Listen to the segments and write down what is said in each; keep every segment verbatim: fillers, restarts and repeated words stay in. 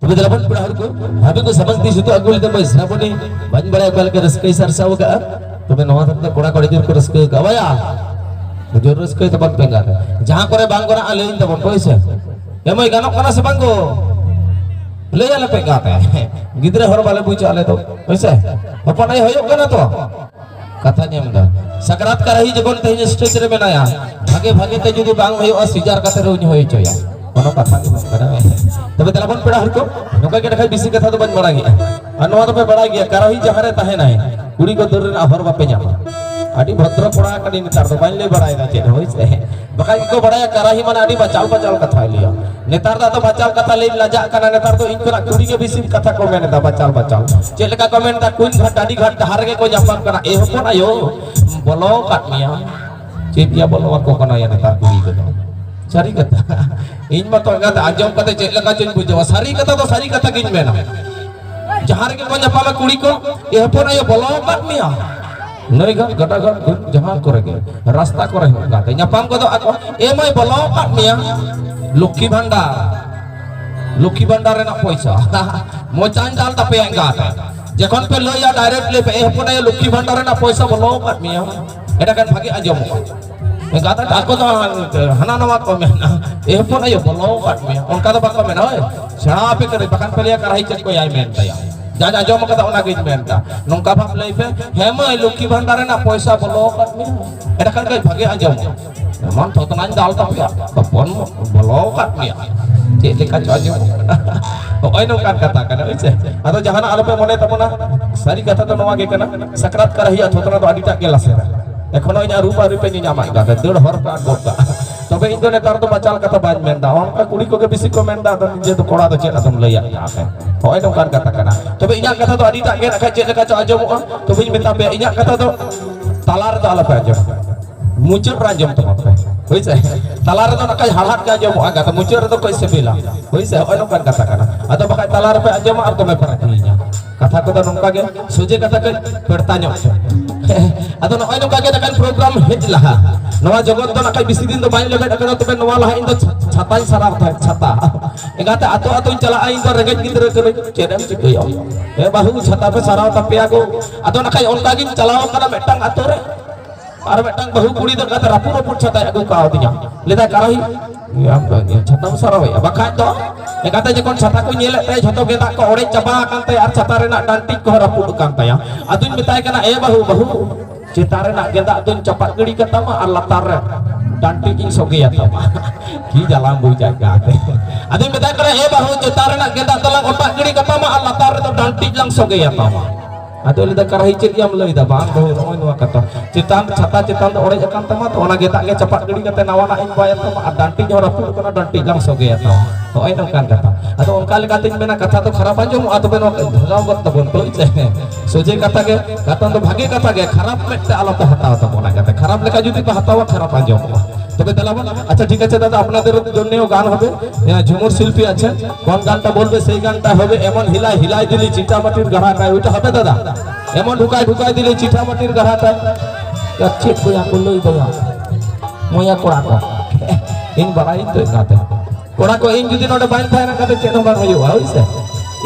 ᱛᱚᱵᱮ ᱫᱮᱞᱟ ᱵᱚᱱ ᱯᱮᱲᱟ ᱦᱚᱲ ᱠᱚ, ᱦᱟᱹᱵᱤ ᱠᱚ ᱥᱟᱢᱟᱝ ᱛᱤ ᱡᱩᱛᱩ ᱟᱹᱜᱩ ᱞᱮᱫᱟ ᱢᱟᱹᱭ ᱥᱨᱟᱵᱚᱱᱤ᱾ ᱵᱟᱹᱧ ᱵᱟᱲᱟᱭᱟ ᱚᱠᱟ ᱞᱮᱠᱟ ᱨᱟᱹᱥᱠᱟᱹᱭ ᱥᱟᱨᱥᱟᱣ ᱟᱠᱟᱫᱼᱟ, ᱛᱚᱵᱮ ᱱᱚᱣᱟ ᱫᱷᱟᱨᱮ ᱫᱚ ᱠᱚᱲᱟ ᱠᱚ ᱟᱹᱰᱤ ᱡᱳᱨ ᱠᱚ ᱨᱟᱹᱥᱠᱟᱹ ᱟᱠᱟᱫᱼᱟ᱾ ᱵᱟᱭᱟ, ᱡᱳᱨ ᱨᱟᱹᱥᱠᱟᱹᱭ ᱛᱟᱵᱚᱱ ᱯᱮ ᱜᱟᱛᱮ᱾ ᱡᱟᱦᱟᱸ ᱠᱚᱨᱮ ᱵᱟᱝ ᱜᱟᱱᱚᱜᱼᱟ, ᱞᱟᱹᱭᱟᱹᱧ ᱛᱟᱵᱚᱱ ᱯᱮ, ᱦᱳᱭ ᱥᱮ? ᱮ ᱢᱟᱹᱭ, ᱜᱟᱱᱚᱜ ᱠᱟᱱᱟ ᱥᱮ ᱵᱟᱝ ᱜᱳ? ᱞᱟᱹᱭ ᱟᱞᱮ ᱯᱮ ᱜᱟᱛᱮ᱾ ᱜᱤᱫᱽᱨᱟᱹ ᱦᱚᱲ ᱵᱟᱞᱮ ᱵᱩᱡᱟ ᱟᱞᱮ ᱫᱚ, ᱦᱳᱭ ᱥᱮ? ᱦᱚᱯᱚᱱ ᱟᱭᱳ ᱦᱩᱭᱩᱜ ᱠᱟᱱᱟ ᱛᱚ? ᱠᱟᱛᱷᱟᱧ ᱮᱢ ᱮᱫᱟ᱾ ᱥᱟᱠᱨᱟᱛ ᱠᱟᱨᱟᱦᱤ ᱡᱚᱠᱷᱚᱱ ᱛᱮᱦᱮᱧ ᱥᱴᱮᱡ ᱨᱮ ᱢᱮᱱᱟᱭᱟ, ᱵᱷᱟᱜᱮ ᱵᱷᱟᱜᱮ ᱛᱮ ᱡᱩᱫᱤ ᱵᱟᱝ ᱦᱩᱭᱩᱜᱼᱟ, ᱥᱤᱡᱟᱨ ᱠᱟᱛᱮ ᱨᱮᱦᱚᱸᱧ ᱦᱩᱭ ᱦᱚᱪᱚᱭᱟ, ᱠᱳᱱᱳ ᱠᱟᱛᱷᱟ ᱜᱮ ᱵᱟᱝ ᱠᱟᱱᱟ᱾ ᱛᱚᱵᱮ ᱫᱮᱞᱟ ᱵᱚᱱ ᱯᱮᱲᱟ ᱦᱚᱲ ᱠᱚ, ᱱᱚᱝᱠᱟ ᱜᱮ ᱮᱸᱰᱮᱠᱷᱟᱱ ᱵᱮᱥᱤ ᱠᱟᱛᱷᱟ ᱫᱚ ᱵᱟᱹᱧ ᱢᱟᱲᱟᱝᱮᱜᱼᱟ᱾ ᱟᱨ ᱱᱚᱣᱟ ᱫᱚᱯᱮ ᱵᱟᱲᱟᱭ ᱜᱮᱭᱟ, ᱠᱟᱨᱟᱦᱤ ᱡᱟᱦᱟᱸ ᱨᱮ ᱛᱟᱦᱮᱱᱟᱭ, ᱠᱩᱲᱤ ᱠᱚ ᱫᱟᱹᱲ ᱨᱮᱱᱟᱜ ᱦᱚᱨ ᱵᱟᱯᱮ ᱧᱟᱢᱟ᱾ ᱟᱹᱰᱤ ᱵᱷᱚᱫᱨᱚ ᱠᱚᱲᱟ ᱠᱟᱹᱱᱟᱹᱧ ᱱᱮᱛᱟᱨ ᱫᱚ, ᱵᱟᱹᱧ ᱞᱟᱹᱭ ᱵᱟᱲᱟᱭᱮᱫᱟ ᱪᱮᱫ ᱦᱚᱸ, ᱦᱳᱭ ᱥᱮ? ᱵᱟᱠᱷᱟᱡ ᱜᱮᱠᱚ ᱵᱟᱲᱟᱭᱟ, ᱠᱟᱨᱟᱦᱤ ᱢᱟᱱᱮ ᱟᱹᱰᱤ ᱵᱟᱪᱟᱞ ᱵᱟᱪᱟᱞ ᱠᱟᱛᱷᱟᱭ ᱞᱟᱹᱭᱟ᱾ ᱱᱮᱛᱟᱨ ᱫᱚ ᱟᱫᱚ ᱵᱟᱪᱟᱞ ᱠᱟᱛᱷᱟ ᱞᱟᱹᱭ ᱞᱟᱡᱟᱜ ᱠᱟᱱᱟ᱾ ᱱᱮᱛᱟᱨ ᱫᱚ ᱤᱧ ᱠᱷᱚᱱᱟᱜ ᱠᱩᱲᱤ ᱜᱮ ᱵᱮᱥᱤ ᱠᱟᱛᱷᱟ ᱠᱚ ᱢᱮᱱ ᱮᱫᱟ ᱵᱟᱪᱟᱞ ᱵᱟᱪᱟᱞ᱾ ᱪᱮᱫ ᱞᱮᱠᱟ ᱠᱚ ᱢᱮᱱ ᱮᱫᱟ, "ᱠᱩᱧ ᱜᱷᱟᱴ, ᱰᱟᱹᱰᱤ ᱜᱷᱟᱴ ᱰᱟᱦᱟᱨ ᱨᱮᱜᱮ ᱠᱚ ᱧᱟᱯᱟᱢ ᱠᱟᱱᱟ, ᱮ ᱦᱚᱯᱚᱱ ᱟᱭᱳ, ᱵᱚᱞᱚ ᱟᱠᱟᱫ ᱢᱮᱭᱟ?" ᱪᱮᱫ ᱭᱟ ᱵᱚᱞᱚ ᱟᱠᱚ ᱠᱟᱱᱟ ᱭᱟ ᱱᱮᱛᱟᱨ ᱠᱩᱲᱤ ᱠᱚᱫᱚ? ᱥᱟᱹᱨᱤ ᱠᱟᱛᱷᱟ᱾ ᱤᱧ ᱢᱟᱛᱚ ᱮᱸᱜᱟᱛ ᱟᱸᱡᱚᱢ ᱠᱟᱛᱮ ᱪᱮᱫ ᱞᱮᱠᱟ ᱪᱚᱧ ᱵᱩᱡᱷᱟᱹᱣᱟ᱾ ᱥᱟᱹᱨᱤ ᱠᱟᱛᱷᱟ ᱫᱚ ᱥᱟᱹᱨᱤ ᱠᱟᱛᱷᱟ ᱜᱤᱧ ᱢᱮᱱᱟ᱾ ᱡᱟᱦᱟᱸ ᱨᱮᱜᱮ ᱠᱚ ᱧᱟᱯᱟᱢᱟ ᱠᱩᱲᱤ ᱠᱚ, "ᱮ ᱦᱚᱯᱚᱱ ᱟᱭᱳ, ᱵᱚᱞᱚ ᱟᱠᱟᱫ ᱢᱮᱭᱟ?" ᱱᱟᱹᱭ ᱜᱷᱟᱴ, ᱜᱟᱰᱟ ᱜᱷᱟᱴ, ᱡᱟᱦᱟᱸ ᱠᱚᱨᱮ ᱜᱮ, ᱨᱟᱥᱛᱟ ᱠᱚᱨᱮ ᱦᱚᱸ ᱜᱟᱛᱮ ᱧᱟᱯᱟᱢ ᱜᱚᱫᱚᱜ ᱟᱠᱚ, "ᱮ ᱢᱟᱹᱭ, ᱵᱚᱞᱚ ᱟᱠᱟᱫ ᱢᱮᱭᱟ ᱞᱚᱠᱠᱷᱤ ᱵᱷᱟᱱᱰᱟᱨ, ᱞᱚᱠᱠᱷᱤ ᱵᱷᱟᱱᱰᱟᱨ ᱨᱮᱱᱟᱜ ᱯᱚᱭᱥᱟ?" ᱢᱚᱪᱟᱧ ᱫᱟᱞ ᱛᱟᱯᱮᱭᱟ ᱮᱸᱜᱟᱛ᱾ ᱡᱚᱠᱷᱚᱱ ᱯᱮ ᱞᱟᱹᱭᱟ, direct ᱞᱟᱹᱭ ᱯᱮ, "ᱮ ᱦᱚᱯᱚᱱ ᱟᱭᱳ, ᱞᱚᱠᱠᱷᱤ ᱵᱷᱟᱱᱰᱟᱨ ᱨᱮᱱᱟᱜ ᱯᱚᱭᱥᱟ ᱵᱚᱞᱚ ᱟᱠᱟᱫ ᱢᱮᱭᱟ", ᱮᱸᱰᱮᱠᱷᱟᱱ ᱵᱷᱟᱜᱮ ᱟᱸᱡᱚᱢᱚᱜᱼᱟ᱾ ᱮᱸᱜᱟᱛ ᱟᱠᱚ ᱫᱚ ᱦᱟᱱᱟ ᱱᱟᱣᱟ ᱠᱚ ᱢᱮᱱᱟ, "ᱮ ᱦᱚᱯᱚᱱ ᱟᱭᱳ, ᱵᱚᱞᱚ ᱟᱠᱟᱫ ᱢᱮᱭᱟ", ᱚᱱᱠᱟ ᱫᱚ ᱵᱟᱠᱚ ᱢᱮᱱᱟ᱾ ᱦᱳᱭ, ᱥᱮᱬᱟ ᱟᱯᱮ ᱠᱟᱹᱱᱟᱹᱧ, ᱵᱟᱠᱷᱟᱱ ᱯᱮ ᱞᱟᱹᱭᱟ, "ᱠᱟᱨᱟᱦᱤ ᱪᱮᱫ ᱠᱚ ᱭᱟᱭ ᱢᱮᱱ ᱛᱟᱭᱟ?" ᱡᱟᱧ ᱟᱸᱡᱚᱢ ᱟᱠᱟᱫᱟ, ᱚᱱᱟᱜᱤᱧ ᱢᱮᱱ ᱮᱫᱟ᱾ ᱱᱚᱝᱠᱟ ᱵᱷᱟᱵᱽ ᱞᱟᱹᱭ ᱯᱮ, "ᱦᱮᱸ ᱢᱟᱹᱭ, ᱞᱚᱠᱠᱷᱤ ᱵᱷᱟᱱᱰᱟᱨ ᱨᱮᱱᱟᱜ ᱯᱚᱭᱥᱟ ᱵᱚᱞᱚ ᱟᱠᱟᱫ ᱢᱮᱭᱟ", ᱮᱸᱰᱮᱠᱷᱟᱱ ᱠᱟᱹᱡ ᱵᱷᱟᱜᱮ ᱟᱸᱡᱚᱢᱚᱜᱼᱟ᱾ ᱮᱢᱚᱱ ᱛᱷᱚᱛᱱᱟᱧ ᱫᱟᱞ ᱛᱟᱯᱮᱭᱟ, ᱦᱚᱯᱚᱱ ᱵᱚᱞᱚ ᱟᱠᱟᱫ ᱢᱮᱭᱟ, ᱪᱮᱫ ᱞᱮᱠᱟ ᱪᱚ ᱟᱸᱡᱚᱢᱚᱜ ᱠᱟᱱᱟ᱾ ᱱᱚᱜᱼᱚᱭ ᱱᱚᱝᱠᱟᱱ ᱠᱟᱛᱷᱟ ᱠᱟᱱᱟ, ᱦᱳᱭ ᱥᱮ? ᱟᱫᱚ ᱡᱟᱦᱟᱱᱟᱜ ᱟᱞᱚᱯᱮ ᱢᱚᱱᱮ ᱛᱟᱵᱚᱱᱟ, ᱥᱟᱹᱨᱤ ᱠᱟᱛᱷᱟ ᱫᱚ ᱱᱚᱣᱟ ᱜᱮ ᱠᱟᱱᱟ᱾ ᱥᱟᱠᱨᱟᱛ ᱠᱟᱨᱟᱦᱤᱭᱟᱜ ᱛᱷᱚᱛᱱᱟ ᱫᱚ ᱟᱹᱰᱤᱴᱟᱜ ᱜᱮ ᱞᱟᱥᱮᱨᱟ᱾ ᱮᱠᱷᱚᱱᱳ ᱤᱧᱟᱹᱜ ᱨᱩᱯ ᱟᱹᱣᱨᱤ ᱯᱮ ᱧᱮᱧᱟᱢᱟ, ᱮᱸᱜᱟᱛ, ᱫᱟᱹᱲ ᱦᱚᱨ ᱯᱮ ᱟᱫ ᱜᱚᱫ ᱠᱟᱜᱼᱟ᱾ ᱛᱚᱵᱮ ᱤᱧ ᱫᱚ ᱱᱮᱛᱟᱨ ᱫᱚ ᱵᱟᱪᱟᱞ ᱠᱟᱛᱷᱟ ᱵᱟᱹᱧ ᱢᱮᱱᱫᱟ, ᱚᱱᱠᱟ ᱠᱩᱲᱤ ᱠᱚᱜᱮ ᱵᱮᱥᱤ ᱠᱚ ᱢᱮᱱᱫᱟ, ᱟᱫᱚ ᱱᱤᱡᱮ ᱫᱚ ᱠᱚᱲᱟ ᱫᱚ ᱪᱮᱫ ᱟᱫᱚᱢ ᱞᱟᱹᱭᱟ ᱮᱸᱜᱟᱛ? ᱱᱚᱜᱼᱚᱭ ᱱᱚᱝᱠᱟᱱ ᱠᱟᱛᱷᱟ ᱠᱟᱱᱟ᱾ ᱛᱚᱵᱮ ᱤᱧᱟᱹᱜ ᱠᱟᱛᱷᱟ ᱫᱚ ᱟᱹᱰᱤᱴᱟᱜ ᱜᱮ ᱱᱟᱠᱷᱟᱡ ᱪᱮᱫ ᱞᱮᱠᱟ ᱪᱚ ᱟᱸᱡᱚᱢᱚᱜᱼᱟ, ᱛᱚᱵᱮᱧ ᱢᱮᱛᱟ ᱯᱮᱭᱟ, ᱤᱧᱟᱹᱜ ᱠᱟᱛᱷᱟ ᱫᱚ ᱛᱟᱞᱟ ᱨᱮᱫᱚ ᱟᱞᱚᱯᱮ ᱟᱸᱡᱚᱢᱟ, ᱢᱩᱪᱟᱹᱫ ᱨᱮ ᱟᱸᱡᱚᱢ ᱛᱟᱵᱚᱱ ᱯᱮ, ᱦᱳᱭ ᱥᱮ? ᱛᱟᱞᱟ ᱨᱮᱫᱚ ᱱᱟᱠᱷᱟᱡ ᱦᱟᱲᱦᱟᱫ ᱜᱮ ᱟᱸᱡᱚᱢᱚᱜᱼᱟ, ᱠᱟᱛᱷᱟ ᱢᱩᱪᱟᱹᱫ ᱨᱮᱫᱚ ᱠᱟᱹᱡ ᱥᱤᱵᱤᱞᱟ, ᱦᱳᱭ ᱥᱮ? ᱱᱚᱜᱼᱚᱭ ᱱᱚᱝᱠᱟᱱ ᱠᱟᱛᱷᱟ ᱠᱟᱱᱟ᱾ ᱟᱫᱚ ᱵᱟᱠᱷᱟᱡ ᱛᱟᱞᱟ ᱨᱮᱯᱮ ᱟᱸᱡᱚᱢᱟ ᱟᱨ ᱫᱚᱢᱮ ᱯᱮ ᱨᱟᱹᱜᱤᱭᱤᱧᱟ᱾ ᱠᱟᱛᱷᱟ ᱠᱚᱫᱚ ᱱᱚᱝᱠᱟ ᱜᱮ, ᱥᱚᱡᱷᱮ ᱠᱟᱛᱷᱟ ᱠᱟᱹᱡ ᱯᱮᱲᱛᱟ ᱧᱚᱜ ᱯᱮ᱾ ᱟᱫᱚ ᱱᱚᱜᱼᱚᱭ ᱱᱚᱝᱠᱟ ᱜᱮ ᱱᱟᱠᱷᱟᱱ program ᱦᱮᱡ ᱞᱟᱦᱟ ᱱᱚᱣᱟ ᱡᱚᱜᱚᱛ ᱫᱚ ᱱᱟᱠᱷᱟᱡ ᱵᱮᱥᱤ ᱫᱤᱱ ᱫᱚ ᱵᱟᱹᱧ ᱞᱮᱵᱮᱫ ᱟᱠᱟᱫᱟ, ᱛᱚᱵᱮ ᱱᱚᱣᱟ ᱞᱟᱦᱟ ᱤᱧ ᱫᱚ ᱪᱷᱟ-, ᱪᱷᱟᱛᱟᱧ ᱥᱟᱨᱟᱣ ᱛᱟᱦᱮᱸᱫ, ᱪᱷᱟᱛᱟ᱾ ᱮᱸᱜᱟᱛᱮ, ᱟᱛᱳ ᱟᱛᱳᱧ ᱪᱟᱞᱟᱜᱼᱟ, ᱤᱧ ᱫᱚ ᱨᱮᱸᱜᱮᱡ ᱜᱤᱫᱽᱨᱟᱹ ᱠᱟᱹᱱᱟᱹᱧ, ᱪᱮᱫ ᱮᱢ ᱪᱤᱠᱟᱹᱭᱟ? ᱮ ᱵᱟᱹᱦᱩ, ᱪᱷᱟᱛᱟ ᱯᱮ ᱥᱟᱨᱟᱣ ᱛᱟᱯᱮᱭᱟ ᱜᱚ᱾ ᱟᱫᱚ ᱱᱟᱠᱷᱟᱡ ᱚᱱᱠᱟ ᱜᱤᱧ ᱪᱟᱞᱟᱣ ᱠᱟᱱᱟ ᱢᱤᱫᱴᱟᱝ ᱟᱛᱳ ᱨᱮ, ᱟᱨ ᱢᱤᱫᱴᱟᱝ ᱵᱟᱹᱦᱩ ᱠᱩᱲᱤ ᱫᱚ ᱮᱸᱜᱟᱛᱮ ᱨᱟᱹᱯᱩᱫ ᱨᱟᱹᱯᱩᱫ ᱪᱷᱟᱛᱟᱭ ᱟᱹᱜᱩ ᱠᱟᱣᱫᱤᱧᱟ᱾ ᱞᱟᱹᱭᱫᱟᱭ, "ᱠᱟᱨᱟᱦᱤ, ᱟᱢ ᱫᱚ ᱪᱷᱟᱛᱟᱢ ᱥᱟᱨᱟᱣᱮᱫᱼᱟ?" ᱵᱟᱠᱷᱟᱡ ᱫᱚ ᱮᱸᱜᱟᱛᱮ ᱡᱚᱠᱷᱚᱱ ᱪᱷᱟᱛᱟ ᱠᱚ ᱧᱮᱞᱮᱫ ᱛᱟᱭᱟ, ᱡᱷᱚᱛᱚ ᱜᱮᱸᱫᱟᱜ ᱠᱚ ᱚᱲᱮᱡ ᱪᱟᱵᱟ ᱟᱠᱟᱱ ᱛᱟᱭᱟ ᱟᱨ ᱪᱷᱟᱛᱟ ᱨᱮᱱᱟᱜ ᱰᱟᱱᱴᱤᱡ ᱠᱚᱦᱚᱸ ᱨᱟᱹᱯᱩᱫ ᱟᱠᱟᱱ ᱛᱟᱭᱟ᱾ ᱟᱫᱚᱧ ᱢᱮᱛᱟᱭ ᱠᱟᱱᱟ, "ᱮ ᱵᱟᱹᱦᱩ, ᱵᱟᱹᱦᱩ, ᱪᱮᱛᱟᱱ ᱨᱮᱱᱟᱜ ᱜᱮᱸᱫᱟᱜ ᱫᱚᱧ ᱪᱟᱯᱟᱫ ᱜᱤᱰᱤ ᱠᱟᱛᱟᱢᱟ ᱟᱨ ᱞᱟᱛᱟᱨ ᱨᱮ ᱰᱟᱱᱴᱤᱡ ᱤᱧ ᱥᱚᱜᱮᱭᱟ ᱛᱟᱢᱟ᱾" ᱠᱤ ᱡᱟᱞᱟᱢ ᱵᱩᱡᱟ ᱮᱸᱜᱟᱛᱮ᱾ ᱟᱫᱚᱧ ᱢᱮᱛᱟᱭ ᱠᱟᱱᱟ, "ᱮ ᱵᱟᱹᱦᱩ, ᱪᱮᱛᱟᱱ ᱨᱮᱱᱟᱜ ᱜᱮᱸᱫᱟᱜ ᱫᱚᱞᱟᱝ ᱚᱴᱟᱜ ᱜᱤᱰᱤ ᱠᱟᱛᱟᱢᱟ ᱟᱨ ᱞᱟᱛᱟᱨ ᱨᱮᱫᱚ ᱰᱟᱱᱴᱤᱡ ᱞᱟᱝ ᱥᱚᱜᱮᱭᱟ ᱛᱟᱢᱟ᱾" ᱟᱫᱚ ᱞᱟᱹᱭᱫᱟ, "ᱠᱟᱨᱟᱦᱤ, ᱪᱮᱫ ᱭᱟᱢ ᱞᱟᱹᱭᱫᱟ?" "ᱵᱟᱝ ᱵᱟᱹᱦᱩ, ᱱᱚᱜᱼᱚᱭ ᱱᱚᱣᱟ ᱠᱟᱛᱷᱟ, ᱪᱮᱛᱟᱱ ᱪᱷᱟᱛᱟ ᱪᱮᱛᱟᱱ ᱫᱚ ᱚᱲᱮᱡ ᱟᱠᱟᱱ ᱛᱟᱢᱟ, ᱛᱚ ᱚᱱᱟ ᱜᱮᱸᱫᱟᱜ ᱜᱮ ᱪᱟᱯᱟᱫ ᱜᱤᱰᱤ ᱠᱟᱛᱮ ᱱᱟᱣᱟᱱᱟᱜ ᱤᱧ ᱵᱟᱭᱟ ᱛᱟᱢᱟ, ᱟᱨ ᱰᱟᱱᱴᱤᱡ ᱦᱚᱸ ᱨᱟᱹᱯᱩᱫ ᱟᱠᱟᱱᱟ, ᱰᱟᱱᱴᱤᱡ ᱞᱟᱝ ᱥᱚᱜᱮᱭᱟ ᱛᱟᱢᱟ᱾" ᱱᱚᱜᱼᱚᱭ ᱱᱚᱝᱠᱟᱱ ᱠᱟᱛᱷᱟ᱾ ᱟᱫᱚ ᱚᱱᱠᱟ ᱞᱮᱠᱟᱛᱤᱧ ᱢᱮᱱᱟ, ᱠᱟᱛᱷᱟ ᱫᱚ ᱠᱷᱟᱨᱟᱯ ᱟᱸᱡᱚᱢᱚᱜᱼᱟ, ᱛᱚᱵᱮ ᱱᱚᱣᱟ ᱵᱷᱟᱜᱟᱣ ᱜᱚᱫ ᱛᱟᱵᱚᱱ ᱯᱮ, ᱦᱳᱭ ᱥᱮ? ᱥᱚᱡᱷᱮ ᱠᱟᱛᱷᱟ ᱜᱮ, ᱠᱟᱛᱷᱟ ᱫᱚ ᱵᱷᱟᱜᱮ ᱠᱟᱛᱷᱟ ᱜᱮ, ᱠᱷᱟᱨᱟᱯ ᱢᱮᱫ ᱛᱮ ᱟᱞᱚ ᱯᱮ ᱦᱟᱛᱟᱣ ᱛᱟᱵᱚᱱᱟ᱾ ᱠᱟᱛᱷᱟ ᱠᱷᱟᱨᱟᱯ ᱞᱮᱠᱟ ᱡᱩᱫᱤ ᱯᱮ ᱦᱟᱛᱟᱣᱟ, ᱠᱷᱟᱨᱟᱯ ᱟᱸᱡᱚᱢᱚᱜᱼᱟ᱾ তবে দাদা বল, আচ্ছা ঠিক আছে দাদা, আপনাদের জন্যও গান হবে। হ্যাঁ, ঝুমুর শিল্পী আছেন, কোন গানটা বলবে সেই গানটা হবে। এমন হিলাই হিলাই দিলি চিটা মাটির গাড়াটায়, ওইটা হবে দাদা? এমন ঢুকায় ঢুকায় দিলি চিটা মাটির গাড়াটায়। ᱪᱮᱫ ᱠᱚ ᱭᱟ ᱠᱚ ᱞᱟᱹᱭ ᱫᱚᱭᱟ, ᱢᱚᱭᱟ ᱠᱚᱲᱟ ᱠᱚ᱾ ᱤᱧ ᱵᱟᱲᱟᱭᱟᱹᱧ ᱛᱚ ᱮᱱᱟᱛᱮ᱾ ᱠᱚᱲᱟ ᱠᱚ, ᱤᱧ ᱡᱩᱫᱤ ᱱᱚᱰᱮ ᱵᱟᱹᱧ ᱛᱟᱦᱮᱱᱟ, ᱠᱟᱛᱮ ᱪᱮᱫ ᱦᱚᱸ ᱵᱟᱝ ᱦᱩᱭᱩᱜᱼᱟ, ᱦᱳᱭ ᱥᱮ?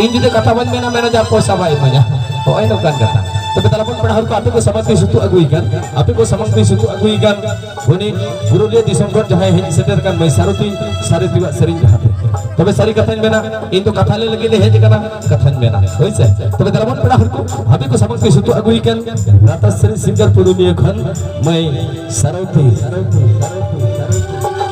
ᱤᱧ ᱡᱩᱫᱤ ᱠᱟᱛᱷᱟ ᱵᱟᱹᱧ ᱢᱮᱱᱟ, ᱢᱮᱱᱮᱡᱟᱨ ᱯᱚᱭᱥᱟ ᱵᱟᱭ ᱤᱢᱟᱹᱧᱟ᱾ ᱦᱚᱸᱜᱼᱚᱭ ᱱᱚᱝᱠᱟᱱ ᱠᱟᱛᱷᱟ᱾ ᱛᱚᱵᱮ ᱛᱟᱦᱞᱮ ᱵᱚᱱ ᱯᱮᱲᱟ ᱦᱚᱲ ᱠᱚ, ᱟᱯᱮ ᱠᱚ ᱥᱟᱢᱟᱝ ᱛᱮ ᱥᱩᱛᱩᱜ ᱟᱹᱜᱩᱭ ᱠᱟᱱ, ᱟᱯᱮ ᱠᱚ ᱥᱟᱢᱟᱝ ᱛᱮ ᱥᱩᱛᱩᱜ ᱟᱹᱜᱩᱭ ᱠᱟᱱ, ᱩᱱᱤ ᱯᱩᱨᱩᱞᱤᱭᱟᱹ ᱫᱤᱥᱚᱢ ᱠᱷᱚᱱ ᱡᱟᱦᱟᱸᱭ ᱦᱮᱡ ᱥᱮᱴᱮᱨ ᱠᱟᱱ ᱢᱟᱹᱭ ᱥᱟᱨᱚᱛᱤ, ᱥᱟᱨᱚᱛᱤᱣᱟᱜ ᱥᱮᱨᱮᱧ ᱡᱟᱦᱟᱸ ᱛᱮ᱾ ᱛᱚᱵᱮ ᱥᱟᱹᱨᱤ ᱠᱟᱛᱷᱟᱧ ᱢᱮᱱᱟ, ᱤᱧ ᱫᱚ ᱠᱟᱛᱷᱟ ᱞᱟᱹᱭ ᱞᱟᱹᱜᱤᱫ ᱮ ᱦᱮᱡ ᱟᱠᱟᱱᱟ, ᱠᱟᱛᱷᱟᱧ ᱢᱮᱱᱟ, ᱦᱳᱭ ᱥᱮ? ᱛᱚᱵᱮ ᱛᱟᱦᱞᱮ ᱵᱚᱱ ᱯᱮᱲᱟ ᱦᱚᱲ ᱠᱚ, ᱟᱯᱮ ᱠᱚ ᱥᱟᱢᱟᱝ ᱛᱮ ᱥᱩᱛᱩᱜ ᱟᱹᱜᱩᱭ ᱠᱟᱱ ᱨᱟᱛᱟ ᱥᱮᱨᱮᱧ ᱥᱤᱝᱜᱟᱨ ᱯᱩᱨᱩᱞᱤᱭᱟᱹ ᱠᱷᱚᱱ ᱢᱟᱹᱭ ᱥᱟᱨᱚᱛᱤ᱾